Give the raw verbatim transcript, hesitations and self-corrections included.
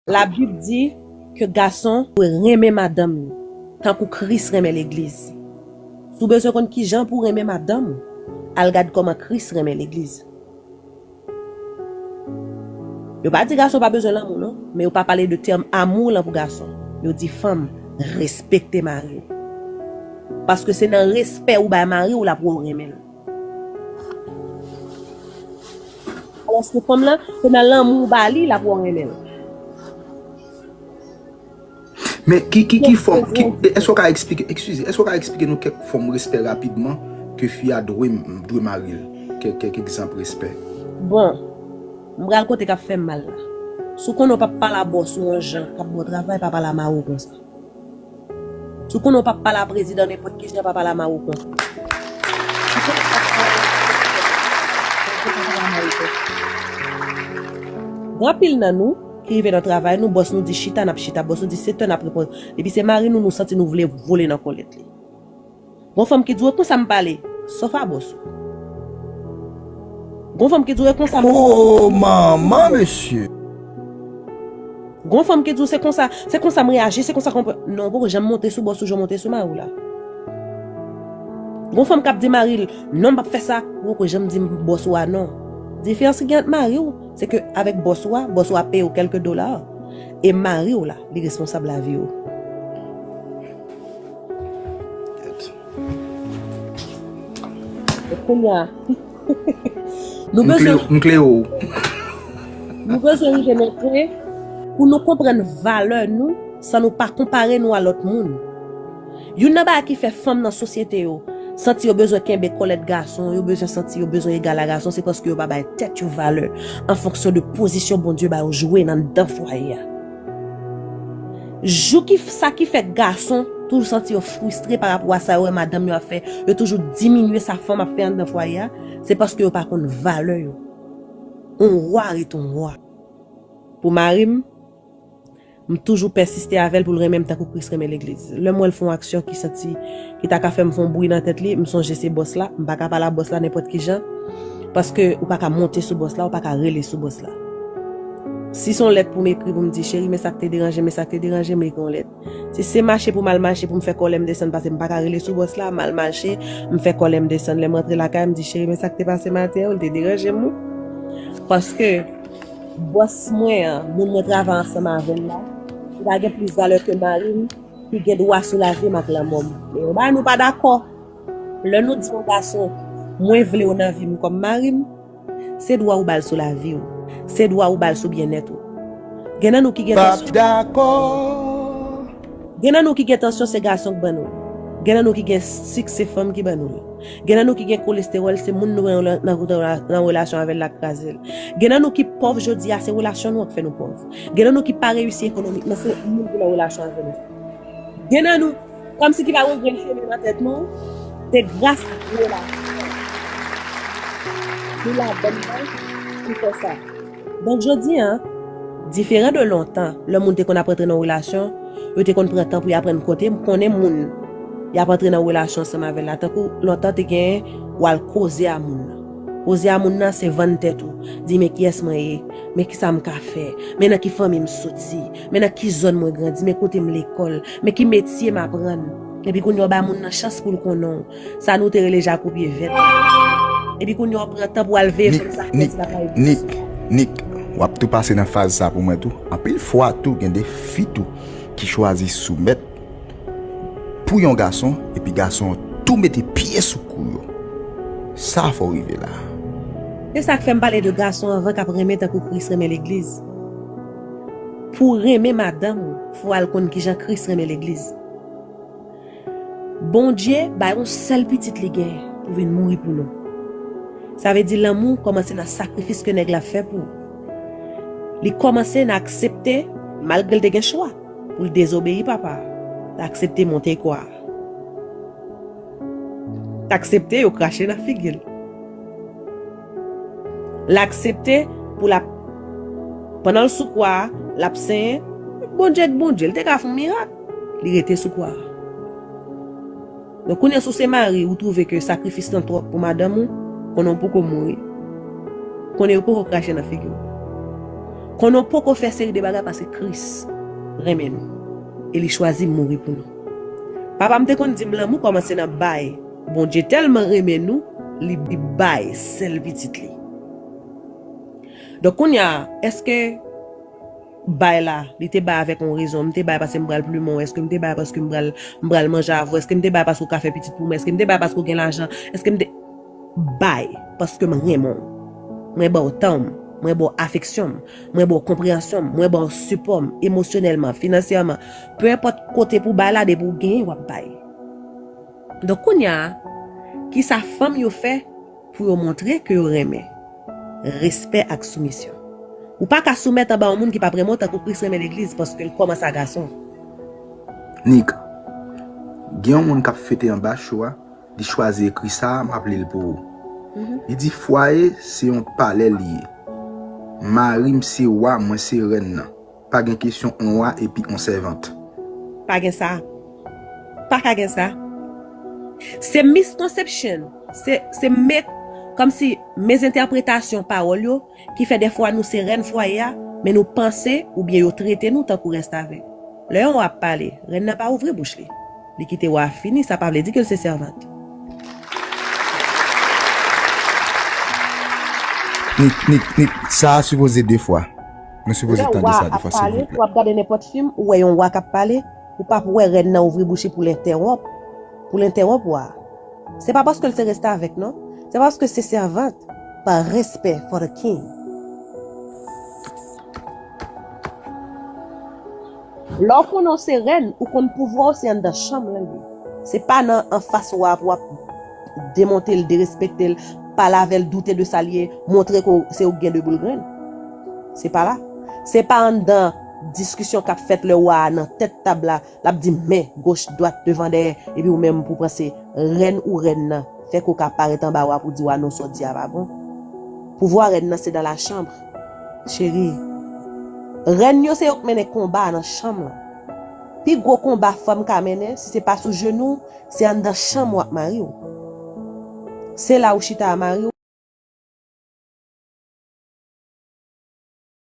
Labib di ke gason dwe renmen madanm li, tankou Kris renmen legliz. Si w bezwen konn kijan pou w renmen madanm ou, al gad kòman Kris renmen legliz. Yo pa di gason pa bezwen lanmou, non, men yo pa pale de tèm amou lan pou gason. Yo di fanm, respekte mari w. Paske se nan respè ou bay mari w l ap wè w renmen l. Alòske fanm lan, se nan lanmou ou ba li, l ap wè w renmen l. Men ki ki ki fòm ki, èske w ka eksplike, eskize, èske w ka eksplike nou kèk fòm respè rapidman ke fi a dwe dwe mari l? Kèk kèk egzanp respè. Bon, m pral kote k ap fè m mal la. Si w konnen w p ap pale a bòs ou yon jan k ap ba w travay, pa pale a mari w konsa. Si w konnen w p ap pale a prezidan nenpòt ki jan, pa pale a mari w konsa. Gen anpil nan nou ki rive nan travay nou, bòs nou di chita, n ap chita, bòs nou di sete, n ap reponn. Depi se mari nou, nou santi nou vle vole nan kòlèt li. Gon fanm ki di w, e konsa m pale, sòf a bòs ou. Gon fanm ki di w, e konsa m. Oh, manman, mesye! Gon fanm ki di w, se konsa, se konsa m reyaji, se konsa konprann. Non, ou poko janm monte sou bòs ou jan w monte sou mari w la. Gon fanm k ap di mari l, non, m p ap fè sa, ou poko janm di bòs ou a non. Diferans ki gen ant mari w, se ke avèk bòs ou a, bòs ou a peye w kèlke dola, e mari w la, li responsab lavi w. Kounye a, nou bezwen, M kle w. Nou bezwen rive nan pwen pou nou konprann valè nou san nou pa konpare nou a lòt moun. Youn nan bagay ki fè fanm nan sosyete yo santi yo bezwen kenbe kòlèt gason, yo bezwen santi yo bezwen egal a gason, se paske yo pa bay tèt yo valè an fonksyon de pozisyon Bondye ba yo jwe nan anndan fwaye a. Jou ki sa ki fè gason toujou santi yo fristre pa rapò a sa yo wè madanm yo ap fè, yo toujou diminye sa fanm ap fè anndan fwaye a, se paske yo pa konn valè yo. On wa ret on wa. Pou mari m, m toujou pèsiste avè l pou l renmen m tankou Kris renmen legliz. Lè m wè l fè yon aksyon ki santi, ki ta ka fè m fè yon bri nan tèt li, m sonje se bòs la, m pa ka pale a bòs la nenpòt ki jan. Paske ou pa ka monte sou bòs la, ou pa ka rele sou bòs la. Si se yon lèt pou m ekri pou m di, cheri, men sa k te deranje, men sa k te deranje, m ekri yon lèt. Si se mache pou m al mache pou m fè kòlè m desann, paske m pa ka rele sou bòs la, m al mache, m fè kòlè m desann. Lè m rantre lakay, m di, cheri, men sa k te pase maten an, li te deranje m, wi. Paske bòs mwen an, moun mwen travay ansanm avè l la, li pa gen plis valè ke mari m, ki gen dwa sou lavi m ak lanmò m. Men yon bagay nou pa dakò. Lè nou di yon gason, mwen vle w nan vi m kòm mari m, se dwa ou ba l sou lavi w. Se dwa ou ba l sou byennèt ou. Gen nan nou ki gen tansyon. Gen nan nou ki gen tansyon, se gason k ban nou l. Gen nan nou ki gen sik, se fanm ki ban nou l. Gen nan nou ki gen kolestewòl, se moun nou nan, nan, nan relasyon avè l la k kraze l. Gen nan nou ki pòv jodi a, se relasyon nou an k fè nou pòv. Gen nan nou ki pa reyisi ekonomikman, se moun ki nan relasyon avè nou. Gen nan nou, kòmsi ki pa ouvri chemen nan tèt nou, se gras ak relasyon nou ladann nan ki fè sa. Donk, jodi a, diferan de lontan, lè moun te konn ap rantre nan relasyon, yo te konn pran tan pou y aprann kote, m konnen moun, y ap antre nan relasyon ansanm avè l la. Tankou lontan te genyen, w al koze a moun nan. Koze a moun nan, se vann tèt ou. Di, men kiyès mwen ye, men kisa m ka fè, men nan ki fanmi m soti, men nan ki zòn mwen grandi, men kote m lekòl, men ki metye m aprann. Epi kounye a w ba moun nan chans pou l konnen w. Sa nou te rele jakopye vèt. Epi kounye a w pran tan pou w al veye fanm sa fè ti lakay. Nik, Nik, w ap tou pase nan faz sa pou mwen tou. Anpil fwa tou, gen de fi tou ki chwazi soumèt pou yon gason, epi gason an tou mete pye sou kou yo. Sa fè w rive la. Se sa k fè m pale de gason anvan k ap renmen tankou Kris renmen legliz. Pou w renmen madanm ou, fò w al konn kijan Kris renmen legliz. Bondye bay yon sèl pitit li gen pou vin mouri pou nou. Sa vle di lanmou kòmanse nan sakrifis ke nèg la fè pou ou. Li kòmanse nan aksepte, malgre l te gen chwa, pou l dezobeyi papa a, l aksepte monte kwa a. L aksepte yo krache nan figi l. L aksepte pou l ap, pandan l sou kwa a, l ap senyen. Bondye k Bondye, l te ka fè yon mirak. Li rete sou kwa a. Donk, kounye a, si w se mari, ou twouve ke sakrifis lan twòp pou madanm ou, konnen w poko mouri. Konnen yo poko krache nan figi w. Konnen w poko fè seri de bagay paske Kris renmen nou. E li chwazi mouri pou nou. Papa m te konn di m lanmou kòmanse nan bay. Bondye tèlman renmen nou, li, li bay sèl pitit li. Donk kounye a, èske bay la, li te bay avèk yon rezon, m te bay paske m pral plimen w, èske m te bay paske m pral, m pral manje avè w, èske m te bay paske w ka fè pitit pou mwen, èske m te bay paske w gen lajan, èske m te bay paske m renmen w. Mwen ba w tan m, mwen ba w afeksyon m, mwen ba w konpreyansyon m, mwen ba w sipò m, emosyonèlman, finansyèman, pe enpòt kote pou bay la, depi w genyen, w ap bay. Donk kounye a, kisa fanm yo fè pou yo montre ke yo renmen? Respè ak soumisyon. Ou pa ka soumèt anba yon moun ki p ap renmen w tankou Kris renmen legliz paske l kòmanse a gason. Nik, gen yon moun k ap fete anba cho a, li chwazi ekri sa a, m ap li l pou ou. Li di, fwaye se yon palè li ye. Mari m se wa, mwen se rèn nan. Pa gen kesyon on wa epi on sèvant. Pa gen sa. Pa ka gen sa. Se misconception. Se, se me, kòmsi mezentèpretasyon pawòl yo ki fè dèfwa nou se rèn fwaye a, men nou panse oubyen yo trete nou tankou restavèk. Lè yon wa ap pale, rèn nan pa ouvri bouch li. Li kite wa a fini, sa pa vle di ke l se sèvant. Nik, Nik, Nik, sa a sipoze de fwa. Nou sipoze tande sa de fwa, silvouplè. Lè wa ap pale, w ap gade nenpòt fim, ou wè yon wa k ap pale, ou p ap wè rèn nan ouvri bouch li pou l entèwonp, pou l entèwonp wa a. Se pa paske l se restavèk, non. Se paske se sèvant, pa respè for the king. Lè w konnen w se rèn, ou konn pouvwa w se anndan chanm lan l ye. Se pa nan anfas wa a pou w ap demonte l, derespekte l, pale avè l, doute de sa l ye, montre ke w- se ou k gen de boul grenn. Se pa la. Se pa anndan diskisyon k ap fèt lè wa a nan tèt tab la, l ap di men, goch, dwat, devan, dèyè, epi ou menm pou w panse rèn ou rèn nan fè ke w ka parèt anba wa pou w di wa non, sa w di a pa bon. Pouvwa rèn nan se dans la chambre, cheri. Rèn yo se yo k mennen konba a nan chanm lan. Pi gwo konba fanm ka mennen, si se pa sou jenou, se anndan chanm w ak mari w. Se la ou chita a mari w.